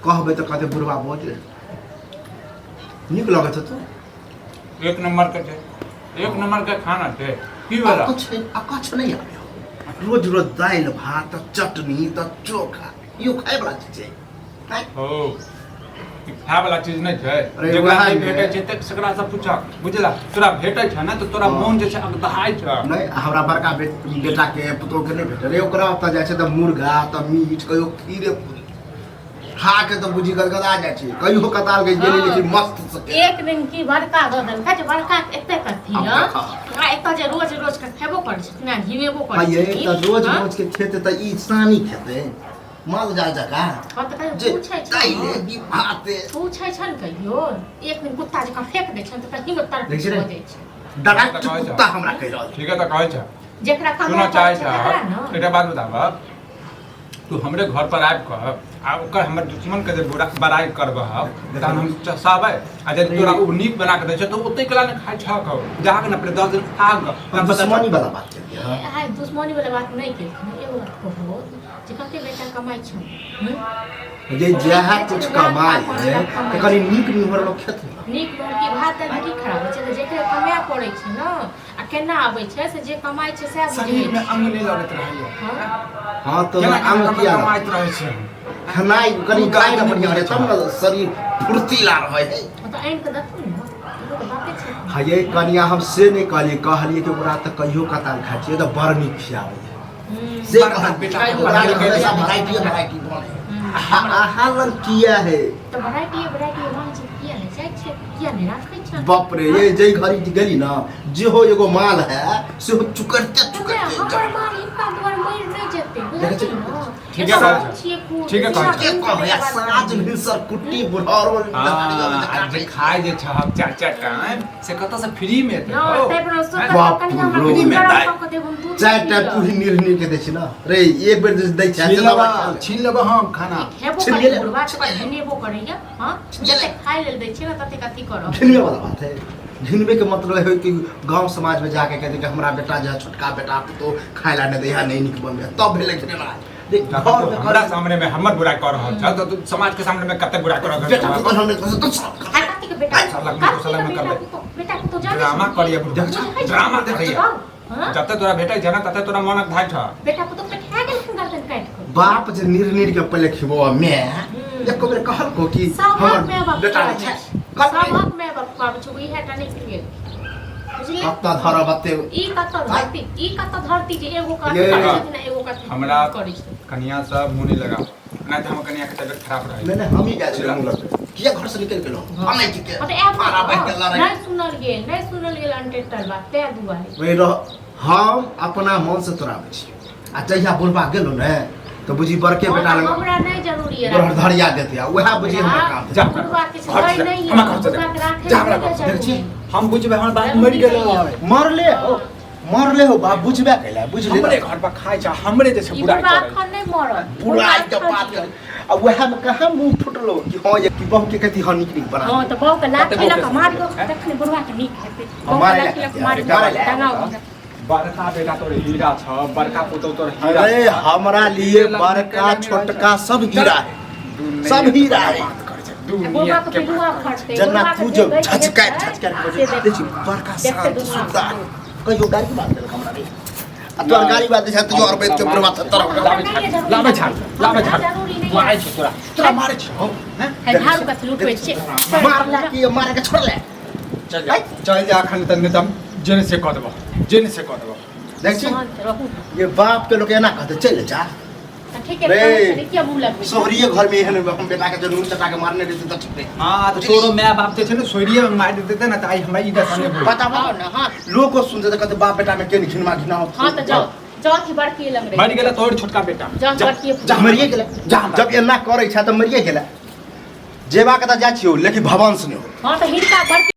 कहबै तऽ कहतै बुढ़बा बजै नीक लगैत हेतौ। एक नंबर के छै, एक नंबर के खाना छै। की भेल? अकछ अकछ नहि आबै हौ। रोज रोज दालि भात तऽ चटनी तऽ चोखा, इहो खाय वाला चीज छै? आँय? हो, ई खाय वाला चीज नहि छै। अरे जेकरा वएह नहि ने। भेटै छै तऽ सेकरा से पूछक, बुझला? तोरा भेटै छै ने तऽ तोरा मोन जे छै अगदहाइ छै। नहि, हमरा बड़का बेटाके पुतोहके नहि भेटल रे। ओकरा ओतऽ जाइ छै तऽ मुर्गा तऽ मीट, कहियो खीरे पूरी खा के तऽ बुझी गदगदा जाइ छै। कहियो कताल के गेली, लेकिन मस्त से के। एक दिन की बड़का दऽ देलकै जे बड़का के एते कथी आब हँ देखा। आ एतऽ जे रोज रोज के खेबो करै छथिन आ घिमेबो करै ये छथिन। तऽ रोज हँ? रोज के खेते तऽ ई सानी खेते माल जाल जकाँ। हँ तऽ कहियो जे पूछै छै दाइले की भाते पूछै छनि कहियो? एक दिन कुत्ता जकाँ फेंक दै छनि तऽ हिम्मत तर देखै छी रे? भऽ जाइ छै। डायरेक्ट तऽ कहै छौ। कुत्ता हमरा कहि रहल। ठीके तऽ कहै छै। जेकरा सुनऽ कमाय चाहै पड़ै छै तकरा छै ने। एकटा बात बताबऽ, तू हमरे घर पर आबि कऽ आ ओकर हमर दुश्मन के जे बुरा बड़ाइ करबह तहन हम सहबै? आ यदि तोरा ओ नीक बना कऽ दै छै तऽ ओते केला नहि खाइ छह? जाके ने पहिले 10 दिन खा कऽ तहन पता दुश्मनी वाला बात केलियै हँ? आइ दुश्मनी वाला बात नहि केलखिन। एगो बात कहू जे कते बेटा कमाइ छौ हूँ? जे जएह कुछ कमाइ है तऽ कनि नीक निहर लोक खेतै ने। नीक नून की भात दालि की खराब होइ छै? तऽ जेकरा कमाए पड़ै छै ने आ केना आबै छै से जे कमाइ छै सएह बुझै शरीर मे छै। अंग नहि लगैत रहैया। हँ। हँ तऽ केना अंग केना किया कमाइत रहै छै हम। खेनाइ कनि तू गाय गाय बढ़िआँ रहै तब ने शरीर फुर्तीला रहै है। हँ तऽ आनि कऽ देखू ने, इहो तऽ बाते छै। हाँ ये कनिया, हम से नहि कहलियै, कहलियै कि ओकरा तऽ कहियो कताल खाइ छियै तऽ बड़ नीक खियाबै है। से बड़का कहलियै। बेटा ओकरा के तऽ हमेशा भेराइटी भेराइटी बनै है। अहाँ लग किया है? तऽ भेराइटी भेराइटी बनै छै तऽ किया नहि जाइ छै, किया नहि राखै छै? बाप रे, ये जै घड़ी गेली ना, जेहो एगो माल है सेहो चुकरते चुकरते। हमर माल हिनका दुआर मरि नहि जेतै, देखै बुझलियै ने? ठीके एतऽ कहै हम छै। छियै खुद, ठीके कहै छै। के कहै, साँझ भिनसर कुट्टी बुढ़ारो। हाँ, आ जे खाय जे छहक चारि चारि टाइम से कतऽ से फ्री मे एतै हँ, हौ? ताहि पर सोचब बाप कनि हमरा रो। दूध गरम दाइ। कऽ कऽ देब, हम दूध चारि नहि टा पीब। पूही निर निर के दै छी ना रे, एक बेर जे दै छै छीन से लेबऽ, दबाई। छीन लेबऽ हम खाना। खेबो छिन करै गेलै। बुढ़बा तकर घिनेबो करैया। हँ, जतेक खाय लेल दै छियै ने ततेक अथी करब। घिनबे वाला बात है। घिनबे के मतलब है कि गांव समाज में जाके कहते कि हमरा बेटा जे है, छोटका बेटा तो खाय ला नहीं दै है, नहीं नीक बनबे, तब भेलै घिनेनाइ। देख, जखन घर तू में हमरा सामने में हमर बुराई कऽ रहल छ तऽ तू समाज के सामने में कते बुराई कऽ रहल बेटा छ? तो हमने तो सब आ कथी के बेटा? साला कथी के साला में बेटा करबै। पुतोह? बेटा पुतोह जानै ड्रामा छै? करिए बुढ़बा। बुझै छै? ड्रामा करिए। हँ? जते तोरा भेटै छै ने तते तोरा मनक धाइ छ। बेटा पुतोह के खा गेलखिन गर्दन काटि कऽ। बाप जे निर निर के पहिले खिबो मैं एको बेर कहल को कि सबहक हमर माय बाप बेटा खुआबै छै छै। कहलकै, सबहक माय बाप खुआबै छै, इएह टा नहि खुएल, बुझलियै? कत्ता धरब अते ई कतऽ धरती, ई कतऽ धरती जे एगो के ये। करै छथिन आ एगो के अथी हमरा करै छथिन। कनिया से मुँह नहि लगाओ, नहि तऽ हमर कनिया के तबियत खराब रहै। नहीं नहीं, हम ही गए छलियै मुँह लगबै। किया घर से निकल गेलहुँ? हम नहीं ठीक। हँ तऽ आयब फाड़ा बैठ के लड़ाइ। नहि सुनल गेल, नहि सुनल गेल अनटेटर बात, ताहि दुआरे। वही रह, हम अपना मन से तोरा आबै छी आ जहिया बुढ़बा गेलहुँ ने तऽ बुझी बड़के हँ, बेटा तऽ लग हमरा नहि जरूरी है। बुढ़ धरिया देते आ वएह बुझी हमरा काम देतै। जा। बुढ़बा किछु घर होइ से जा, नहि है, हमरा घर से जा। बुढ़बा के राखै जा हमरा नहि घर से। जरूरी। देखै छी? हम बुझबै, हमर बाप मरि गेलै। मरले हो, मरले हो बाप, बुझबे कैला बुझले। हमरे घर पर खाइ छै, हमरे जे छै ई बुराई बुढ़बा करै। एखन नहि मरल। बुराई के एखन बात जियत। कर आ वएह में कहाँ मुंह फुटलो कि हाँ ये कि बहू के कहती हाँ नीक नीक बना। हँ तऽ बहू के लाठी कते लऽ कऽ बहू के मारियौ हैं? तखने बुढ़बा के नीक हेतै। बहू के मारै लाठी लए लऽ कऽ मारियौ, मारै लए। टंगाउ हमरा। बड़का बेटा तोर हीरा छ, बड़का पुतोह तोर हीरा अरे छ। हमरा लिए बड़का छोटका सब हीरा है, सब हीरा है। बात करै छै आ बुढ़बा दुनिया के के पिलुआ बात करै छै। फटतै। जेना बुढ़बा के तू जे जो गैठ झचकाइत हेतै, झचकाइत से बजै देखतै। देखी बड़का देखतै शांत दुनू सुता आँखि। कहियो गाड़ी बात देलक हमरा रे आ तोहर गाड़ी बात दै छै तो और बैठ के बुढ़वा थर लाबै झाड़, लाबै झाड़, लाबै झाड़। जरूरी नहि मारै छै तोरा, तोरा मारै छै हौ, हैं? है, झाड़ू कथी लुटबै छियै? मारला कि मारे के छोड़ले? चल जा, चल जा अखन तऽ नहि तऽ हम जेने से कऽ देबौ, जेने से कऽ देबौ। देख छी शांत रहू। ये बाप के लोग एना कहते चल जा। तऽ ठीक है, रे। कहै छलै, किया मुँह लगबै छी? सोहरिये घर में एहन हम बेटा के जो नून चटा के मारने रहते तऽ ठीक रहे। हाँ तऽ तोरो माय बाप जे छै ने सोइरिये मे मारि देतै ने तऽ आइ हमरा ई दशा नहि होइत। पता जाउ ने, हँ। लोग को सुनते तऽ कहते बाप बेटा में केन घिनमा घिना होत। हँ तऽ जाउ, जाउ अथी बड़की लग रहे। मरि गेलै तोहर छोटका बेटा। जाउ जा, बड़की। जा। मरिए गेलै। जा हमरा। जब एना करै छै तऽ मरिए गेलै। जेबाक तऽ जाइ छियौ लेकिन भवंश नहि हो। हँ तऽ हिनका बड़की